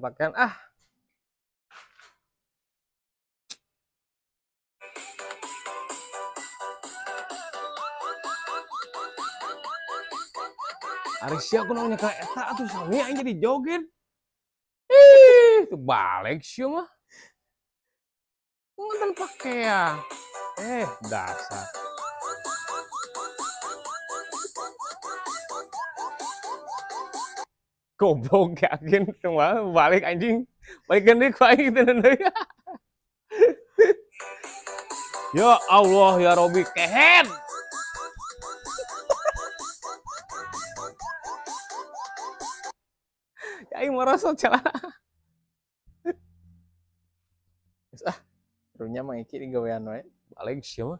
Pakaian ah. Ari sia kunaon nyekel eta atuh, sami aing jadi joget. Ih, tuh balik sia mah. Ngonten pakaian. Eh, dasar. Goblok, yakin cuma balik anjing. Balik deui ku aing teu deui. Ya Allah ya Robi, kehed. Ya aing merosot celana. Geus ah. Karunya Mang Iki digawean wae. Balik sia mah.